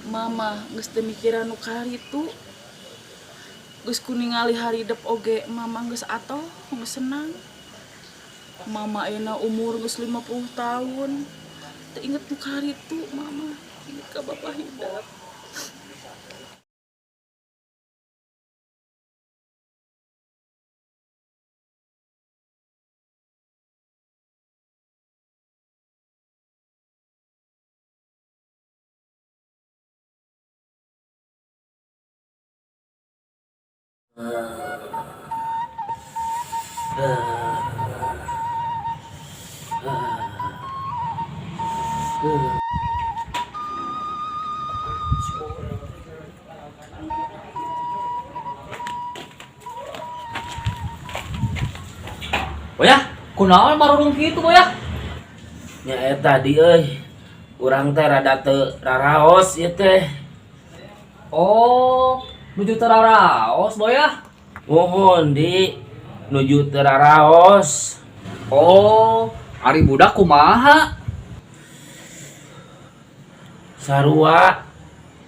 Mama geus teu mikiran nu karitu. Geus ku ningali haridep oge mama geus atoh, geus senang. Mama ayeuna umur geus 50 tahun. Teu inget nu karitu mama, inget ka Bapak Hidep. Boyah, kunaon marurung kitu, Boyah? Nya eta di euy. Urang teh rada teu raraos ieu teh. Oh, nuju teu raraos, Boyah. Muhun di nuju teu raraos. Oh, ari budak kumaha? Sarua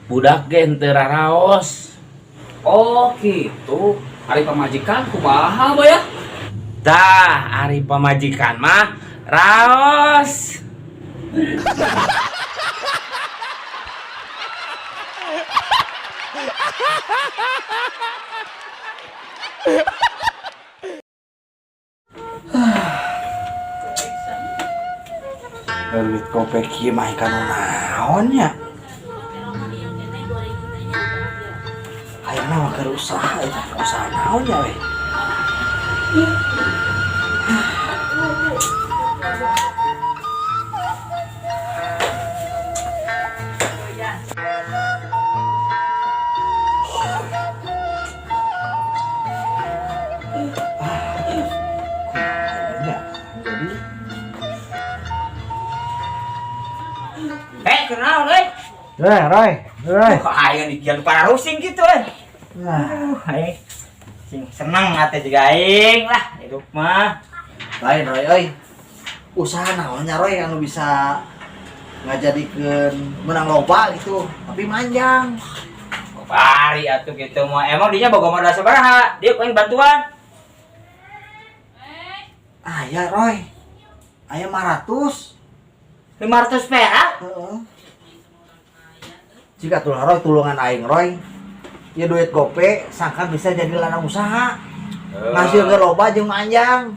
budak ge henteu raraos. Oh, gitu. Ari pamajikan kumaha, Boyah? Tah, ari pamajikan mah raos. Duit kopek ieu mah kanu naon nya? Ayeuna mah keur usaha eta, usaha naon nya we? Kumaha jadi Eh, kenal, eh. Eh, Roy, Roy. Kok aing dikian para rusing gitu, eh. Nah, Aing sing seneng ate juga aing lah hidup mah. Lain Roy euy. Usaha naon nya Roy anu bisa ngajadikeun menang loba gitu, tapi manjang. Bari atuh gitu mah. Emang dinya boga modal sabaraha? Dia pengen bantuan. Aya Roy. Aya 500. 500 perak. Heeh. Jika tuh Roy tulungan aing Roy. Ya duit gope sangkan bisa jadi ladang usaha. Ngasilkeun loba jeung manjang.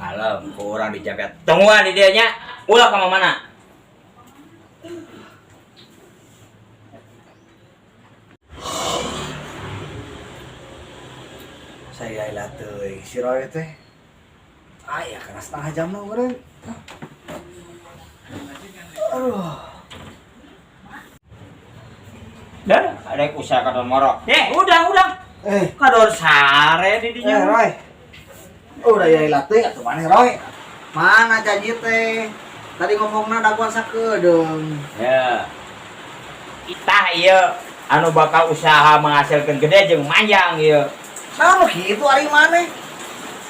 Kalem, ku urang dijabet. Tungguan di dieu nya. Ulah ka mana? Saya lah teuing si Roy teh. Aya kana setengah jam mah urang. Aduh. Dah, ada yang usaha kadon moro. Eh, udah. Eh, Kadon sare di dinya. eh Roy. Udah ya ilah teuing atuh maneh Roy. Mana janji teh? Tadi ngomongna daguan sakedeung. Ya. Itah ieu anu bakal usaha menghasilkan gede jeung manjang ieu. Naon nu kitu ari maneh?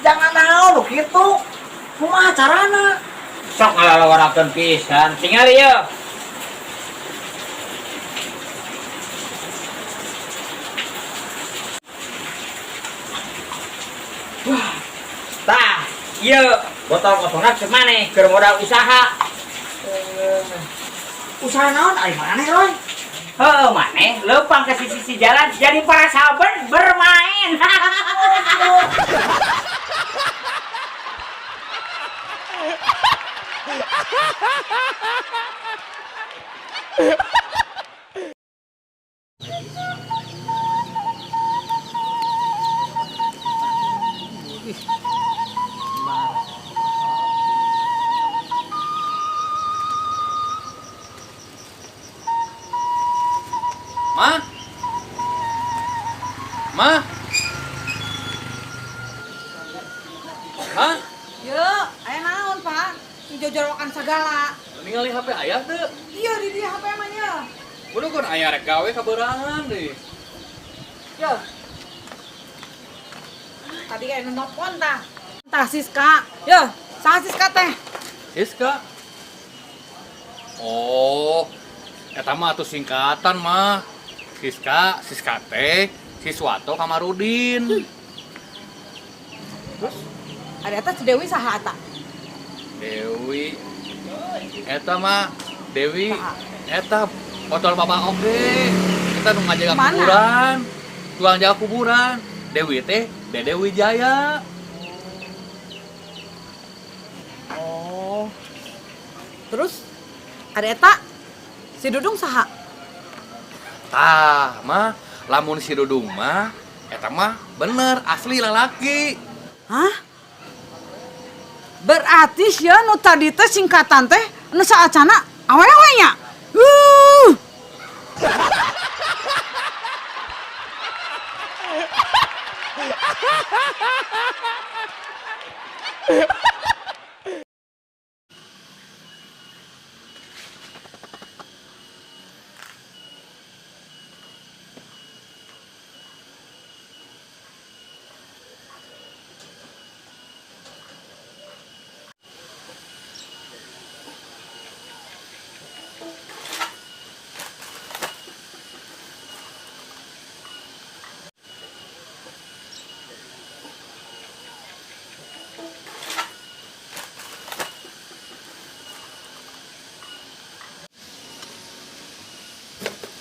Jangan naon nu kitu. Kumaha carana? Sok ngalalawarkeun pisan. Tinggal ieu. Wah, tah, ieu botol kosongna keur maneh keur modal usaha. Usaha naon ari maneh Roy? Heuh, maneh leumpang ke sisi-sisi jalan jadi para sahabat bermain. Ma? Ma? Ma? Yo, aya naon, Pak? Jojorokan segala. Ningali HP ayah teu? Iya, di dia HP mah nya. Kudu kun ayah rek gawe kaberangan deui. Yo. Tadi kayak nelpon tah. Tah Siska. Yo, saha Siska teh? Siska. Oh. Eta mah atuh singkatan mah. Siska, Siska teh, Siswato Kamarudin. Terus ada eta si Dewi saha eta? Dewi. Eta mah Dewi Saha? eta botol bapak oge. Kita nu ngajaga Mana? kuburan. Tukang jaga kuburan. Dewi teh Dede Wijaya. Oh. Terus ada eta si Dudung saha? Tah mah lamun si Dudung mah eta mah bener asli lalaki. Hah? Berarti sia nu tadi teh singkatan teh nu saacana awewe nya.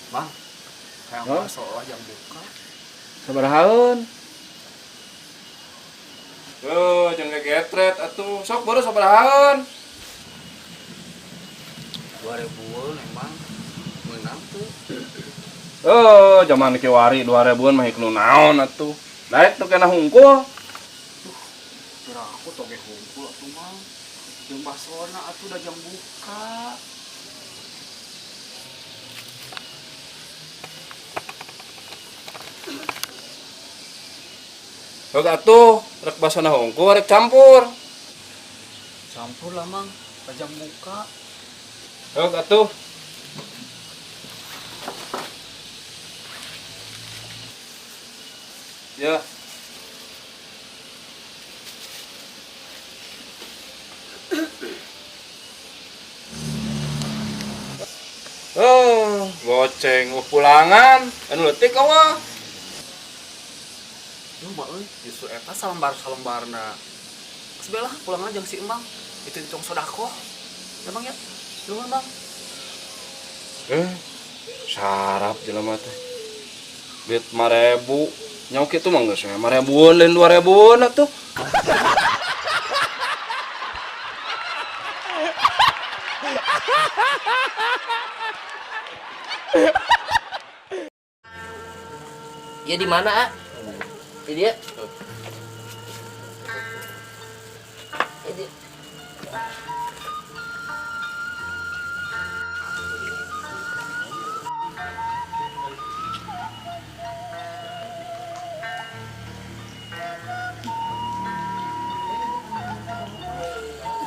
Bang, kayak Hah? bakso lah yang buka. Sabarahaeun? Tuh, jangan kegetret atuh. Sok baru sabarahaeun? 2000-an emang menang tuh. Oh, zaman kiwari 2000-an mah nu naon atuh. Daek tuh kena hungkul. Kira aku toge hungkul atuh mang. Jeung basona atuh da jang buka. Sok atuh, rek basona hungkul rek campur. Campur lah mang, da jang buka. Sok atuh. Ya. Oh, goceng pulangan, anu leutik eueuh. Duh, mah euy, justru eta salembar-salembarna. Geus bae lah, pulang aja jeung si Emang. Itu hitung sodakoh. Ya Bang ya. Nuhun Bang. Sarap jelema teh. Duit 5.000. Nyauk kitu mah geus 5.000-an lain 2.000-an atuh. Ya di mana, ah? Ini dia. Ini.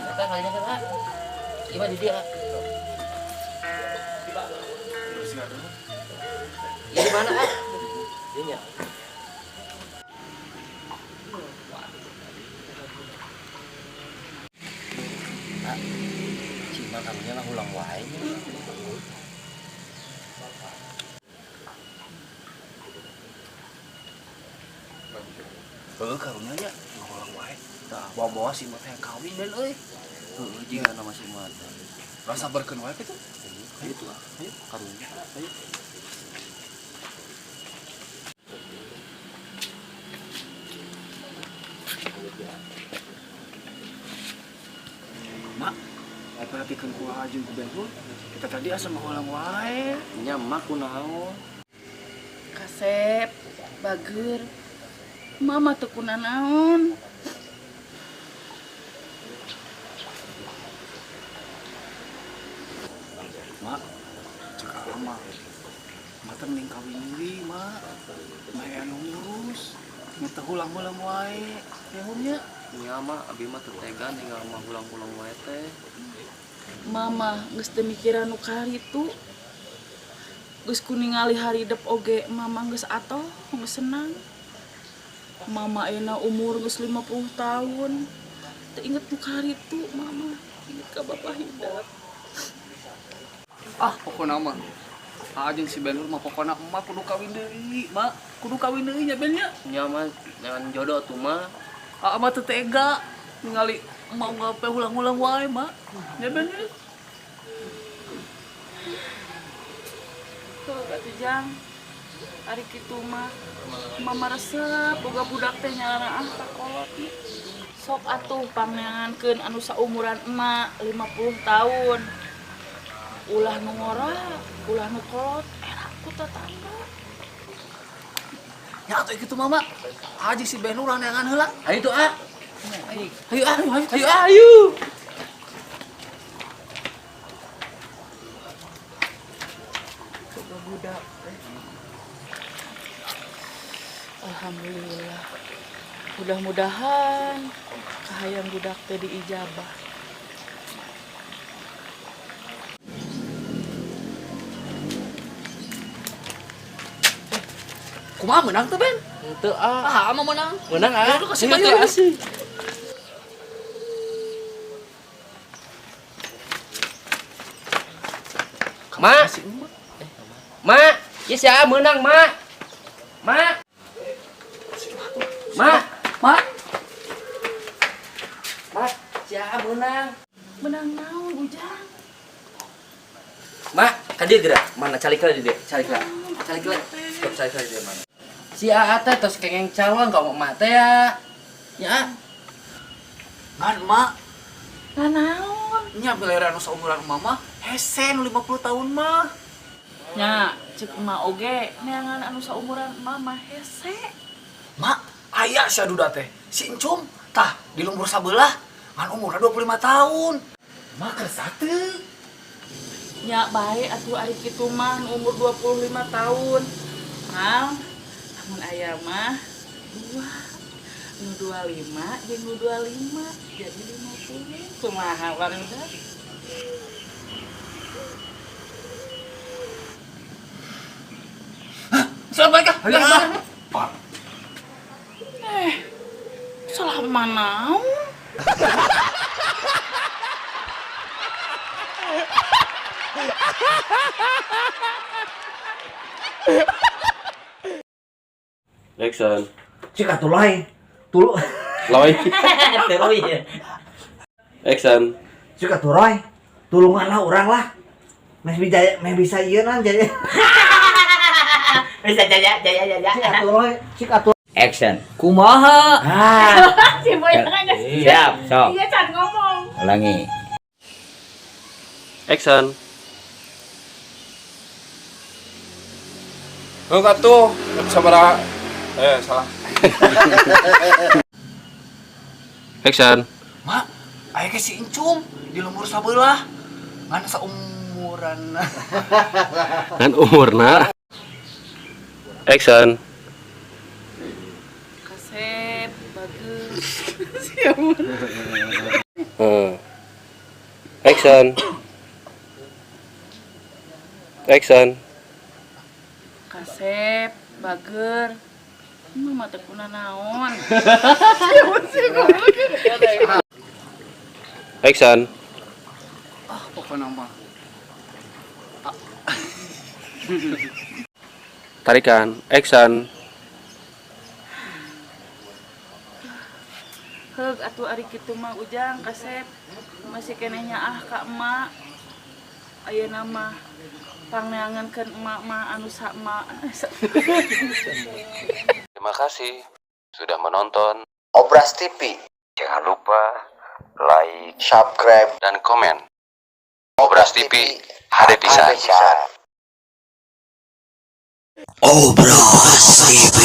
Eta kalinya kan, ah? Gimana di dia? Ya di mana, ah? Dinya. Cima kamunya lah ulang wae nya. Heuh karunya nya ulang wae. Tah bawa-bawa si mah teh kawin dan euy. Heuh jeung nama si mah teh. Rasa sabarkeun wae kitu. Ayo tuh ah, ayo karunya. Ayo. Mak, perhatikan ku jeung ku Benhur. Kita tadi asa mahulang wae. Nya mak kunaon? Kasep, bager. Mama teu kunanaon. Mak, cek ama. Mak teh mending kawin deui, Mak. Mah anu ngurus. Nya teh hulang-hulang wae. Ya nya. Nya mah abi mah teu tega ninggal mah hulang-hulang wae teh. Mama geus teu mikiran nu karitu. Geus ku ningali haridep oge mama geus atoh, geus senang. Mama ayeuna umur geus 50 tahun. Teu inget nu karitu mama, inget ka bapak hidep. Ah, pokona mah. Jeung si Benhur mah pokona emak kudu kawin deui, Mak. Kudu kawin deui nya Ben nya. Nya mah jangan jodoh tuh mah. Aa mah teu tega ningali emak ngape ulang-ulang wae, Mak. Nya Ben nya. Tuh atuh Jang. Ari kitu mah mama resep boga budak teh nyalana ah ka kolot. Sok atuh pangneangankeun anu saumuran emak 50 tahun. Ulah nu ngora, ulah nu kolot, era ku tetangga. Ya atuh kitu mama. Haji si Benhur neangan heula. Ayo tuh ah. Ayo ah, ayo, ayo, ayo. Boga budak teh. Alhamdulillah. Mudah-mudahan kahayang budak teh diijabah. Kumaha menang tuh Ben? Henteu ah. Ah, mah menang. Menang ah. Ya udah kasih bayu. Ma. Ma, ieu si Aa menang, Ma. Ma. Ma, Ma. Ma, si Aa menang. Menang naon Ujang? Ma, ka dieu geura. Mana calik heula di dieu, calik heula. Calik heula. Stop calik heula di dieu mana. Si Aa teh tos kengeng calon ka emak teh ya. Ya. Ngan, Mak. Nah naon? Nya bilera nu saumuran mama hese nu 50 tahun mah. Nya, cek emak oge neangan anu saumuran emak mah hese. Mak, aya si Aduda teh. Si Encum tah di lembur sabelah ngan umurna 25 tahun. Mak kersa teu. Nya bae atuh ari kitu mah nu umur 25 tahun. Nah, lamun aya mah dua. Nu 25 jeung nu 25 jadi 50. Kumaha barudak? Salah mereka. Ayo, Salah mana? Action. Cik atuh lain. Tulu. Loy. Terus ya. Action. Cik atuh Roy. Tulunganlah urang lah. Meh bisa meh bisa ieu nan jaya. Bisa jaya jaya jaya. Cik atuh Roy, cik atuh. Action. Kumaha? Ah. Si Boy aja. Siap, sok. Iya can ngomong. Ulangi. Action. Heuh atuh, sabaraha salah. Action. Mak, aya ge si Encum di lembur sabelah. Ngan saumuran. Kan umurna. Action. Kasep bagus. Action. Action. Kasep bager. Mama teh kuna naon? Action. Ah, pokona mah. Tarikan. Action. Heug atuh ari kitu mah Ujang kasep masih keneh nyaah ka emak. Ayeuna mah pangneangankeun emak mah anu saemak. Terima kasih sudah menonton Obras TV. Jangan lupa like, Subscribe dan komen. Obras TV, HD pisan. Obras TV.